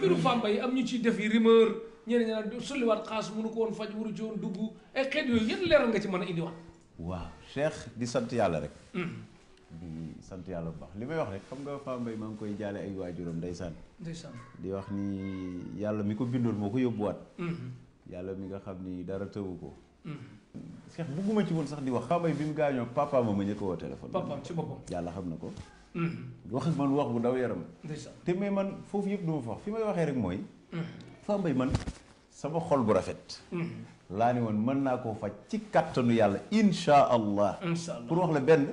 mbiru Fambaye am ñu ciy def yi rumeur ñeneen ñi naan sulliwaat xaas mënu ko woon faj waru ci woon dugg ay xeet yooyu yéen leeral nga ci mën a indiwaat. waaw Cheikh di sant yàlla rek. di sant yàlla bu baax li may wax rek xam nga Fambaye maa ngi koy jaale ay waajuram ndeysaan. ndeysaan di wax ni yàlla mi ko bindoon moo ko yóbbuwaat. yàlla mi nga xam ni dara tëwu ko. Cheikh bugguma ci woon sax di wax Fambaye bi mu gaañoo papa ma njëkk a woo téléphone. papaam ci boppam yàlla xam na ko. wax ak man wax bu daw yaram. ndeysaan te mais man foofu yëpp du ma fa wax fi may waxee rek mooy. Fambaye man sama xol bu rafet. laa ni woon mën naa koo faj ci kattanu yàlla insha allah. insha allah pour wax la benn.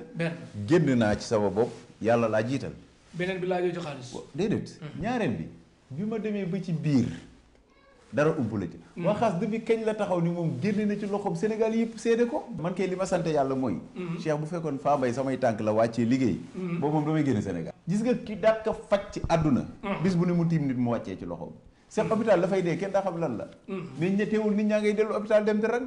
génn naa ci sama bopp yàlla laa jiital. beneen bi laa jox xaalis. déedéet. ñaareel bi ma demee ba ci biir dara ump la ci. waa xaas depuis kañ la taxaw ni moom génn na ci loxoom Sénégal yëpp seede ko. man kay li ma sant yàlla mooy. Cheikh bu fekkoon Fambaye samay tànk la wàccee liggéey. boobu moom damay génn Sénégal. gis nga ki dàq faj ci àdduna. bis bu ne mu tiim nit mu wàccee ci loxoom. seen hôpital dafay dee kenn daa xam lan la. nit ña teewul nit ñaa ngay dellu hôpital dem te rang.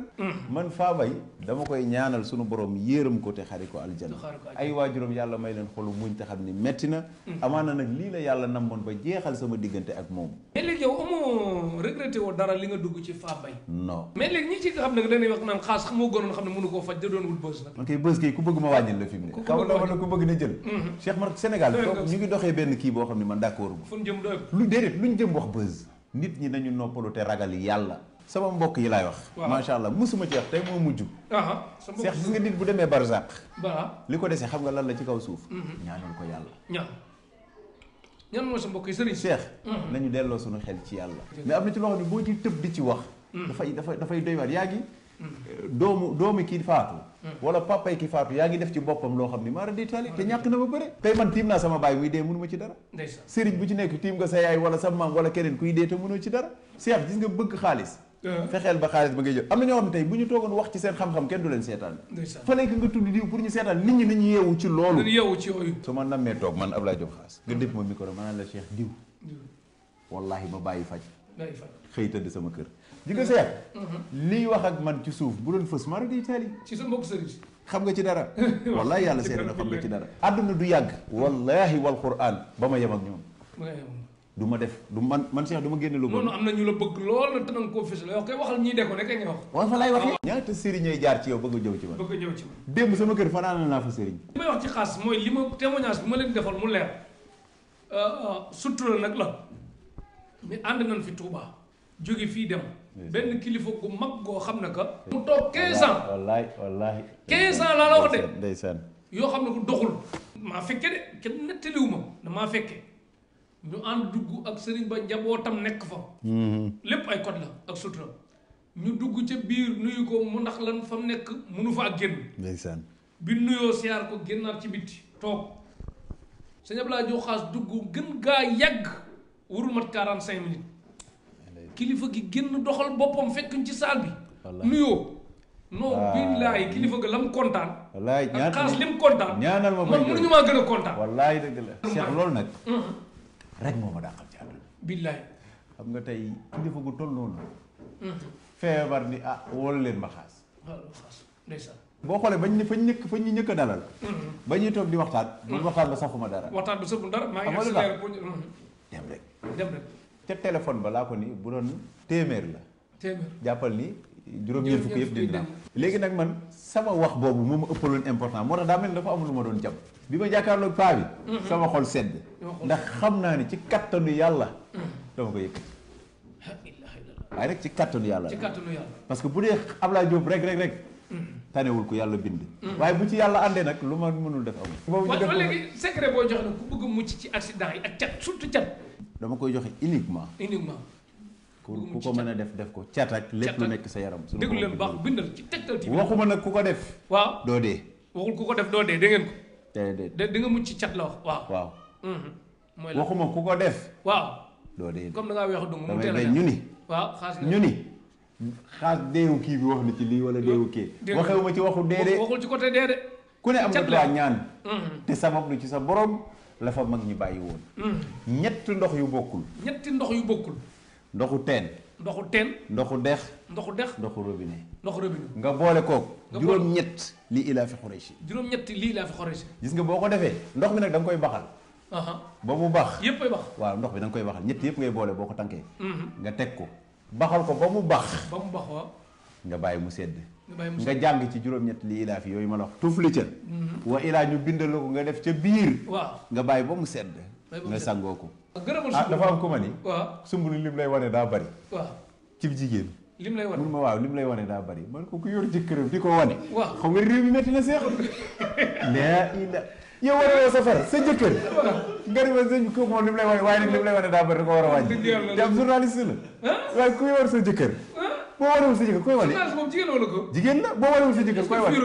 man Fambaye dama koy ñaanal sunu borom yéeram ko te xari ko aljana. ay waajuram yàlla may leen xolu muñ te xam ni metti na. amaana nag lii la yàlla namoon ba jeexal sama diggante ak moom. mais léegi yow amoo regretté woo dara li nga dugg ci Fambaye. non mais léegi ñi ci nga xam ne dañuy wax naan xaas moo gënoon xam ne mënu koo faj da doon wut bës nag. man kay bës kay ku bëgg ma wàññil la fi mu ne. xam nga ku bëgg na jël. Cheikh Mar Sénégal ñu ngi doxee benn kii boo xam ne man d'accord fu ñu jëm doy lu déedéet luñ jëm wax bës nit ñi nañu noppalu te ragal yàlla. sama mbokk yi laay wax. macha allah musuma ci wax tey moo mujj. Cheikh gis nga nit bu demee barzaq. li ko dese xam nga lan la ci kaw suuf. ñaanal ko yàlla. ñaan mooy sa mbokk yi sëriñ Cheikh. nañu delloo suñu xel ci yàlla. mais am na ci loo xam ne boo ci tëb di ci wax. dafay doy waar yaa ngi. doomu kii faatu. wala papay ki faatu yaa ngi def ci boppam loo xam ni maara di tali te ñàkk na ba bëre. tey man tiim naa sama baay muy dee mënu ma ci dara. sëriñ bu ci nekk tiim nga sa yaay wala sa maam wala keneen kuy dee te mënoo ci dara. Cheikh gis nga bëgg xaalis. fexeel ba xaalis ba ngay jël am na ñoo xam ne tey bu ñu toogoon wax ci seen xam-xam kenn du leen seetaan. fallait que nga tudd diw pour ñu seetaan nit ñi nañu yeewu ci loolu. nañu yeewu ci yooyu. su ma nammee toog man Abdoulaye Diop Khass nga dépp ma micro ma naan la Cheikh diw. wallahi ma bàyyi faj. xëy tëdd sama kër. ji nga Cheikh. liy wax ak man ci suuf bu doon fës mara di taali. ci sa mbokk sëriñ xam nga ci dara. wallahi yàlla seede na xam nga ci dara. àdduna du yàgg. wallahi wal Qur'an ba ma yem ak ñoom. du ma def du man Cheikh du ma génne lu bon. non am na ñu la bëgg lool na te nanga koo fës la yow koy waxal ñii de ko ne kay nga wax. waaw fa laay waxee. ñaata sëriñ ñooy jaar ci yow bëgg a ñëw ci man. bëgg a ñëw ci man. démb sama kër fanaan naa fa sëriñ. li may wax ci Xaas mooy li ma témoignage bi ma leen defal mu leer surtout nag la mais ànd nañ fi Touba jóge fii dem. benn kilifa gu mag goo xam ne que. mu toog 15 ans. wallahi 15 ans laa la wax de. ndeysaan yoo xam ne ko doxul. maa fekke de kenn nettaliwu ma damaa fekke ñu ànd dugg ak sëriñ ba njabootam nekk fa. lépp ay code la ak sutura. ñu dugg ca biir nuyu ko mu ndax lan fa mu nekk munu fa ak génn. ndeysaan bi nuyoo siyaar ko génnaat ci bitti toog sëñ Abdoulaye Diop Khass dugg gën gaa yàgg warul mat 45 minutes. kilifa gi génn doxal boppam fekkuñ ci saal bi. nuyoo. non billaahi kilifa ga lam kontaan. wallaay ak Xaas lim kontaan. ñaanal ma man mënuñu maa gën a kontaan. wallaay dëgg la. Cheikh loolu nag. rek moo ma dàqal ci àdduna. billaahi. xam nga tey kilifa gu toll noonu. feebar ni wóolu leen ma Xaas. waaw Xaas ndeysaan. boo xoolee bañ ne fa ñu ñëkk a dalal. ba ñuy toog di waxtaan. bu waxtaan ba safuma dara. waxtaan ba safuma dara maa ngi accéléré pour dem rek. dem rek. ca téléphone ba laa ko ni bu doon téeméer la. téeméer jàppal ni juróom-ñeent fukk yëpp dindi naa léegi nag man sama wax boobu moo ma ëppaloon important moo tax daa mel ni dafa amul lu ma doon jàpp bi ma jàkkaarloog paa bi. sama xol sedd. ndax xam naa ni ci kattanu yàlla. dama ko yëkkati. waaye rek ci kattanu yàlla. ci kattanu yàlla. parce que bu dee Abdoulaye Diop rek. tanewul ko yàlla bind. waaye bu ci yàlla àndee nag lu ma mënul def amul. boobu ñu def ko léegi secret boo joxe nag ku bëgg a mucc ci accident yi ak cat surtout cat. dama koy joxe uniquement. ku ko mën a def ko cat ak lépp lu nekk sa yaram. suñu déglu leen baax bindal ci Tektal TV. waxuma nag ku ko def. waaw doo dee. waxul ku ko def doo dee dégg ngeen ko. déedéet di nga mucc ci cat la wax waaw. mooy la waxuma ku ko def. waaw doo dee. comme da ngaa weexu dung mu teel a ñu ni. waaw xaas ñu ni. xaas deewu kii bi wax na ci lii wala deewu kii. waxewuma ci waxu dee de. waxul ci côté dee de. ku ne am na droit ñaan. te sabab lu ci sa borom la fa mag ñi bàyyi woon. ñetti ndox yu bokkul. ndoxu teen. ndoxu dex. ndoxu robinet. nga boole kook juróom-ñett lii ilaa fi Xuraysh. gis nga boo ko defee ndox mi nag da nga koy baxal. ba mu bax yëpp ay bax waaw ndox bi da nga koy baxal ñett yëpp ngay boole boo ko tànkee nga teg ko baxal ko ba mu bax waaw nga bàyyi mu sedd nga jàng ci juróom-ñett li ilaa fi yooyu ma la wax tufli ca wa ilaa ñu bindal ko nga def ca biir waaw nga bàyyi ba mu sedd nga sangoo ko dafa am ku ma ni sumbulu lim lay wane daa bari ci jigéen lim lay wane mun ma waaw lim lay wane daa bari man ko ku yor jëkkëram di ko wane xam nga réew mi metti na seex laa ila yow war a safar sa jëkkër nga ni ma sëñ ko moom lim lay wane waaye nag lim lay wane daa bari da ko war a wàññi jàmm journaliste la waaye ku yor sa jëkkër boo wanewul sa jëkkër koy wane jigéen la boo wanewul sa jëkkër koy wane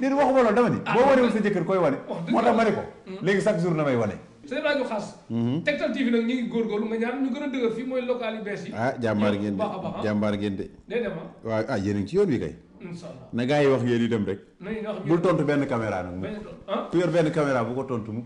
déedéet waxuma loolu dama ni boo wanewul sa jëkkër koy wane moo tax ma ne ko léegi chaque jour na may wane seen rajo xaas Tektal TV nag ñu ngi góorgóorlu nga ñaan ñu gën a dëgër fii mooy local yu bees yi jàmbaar ngeen de jàmbaar ngeen de day dem waaw yéen a ngi ci yoon wi kay na gars yi wax ngeen di dem rek bul tontu benn caméra nag mu ku yor benn caméra bu ko tontu mukk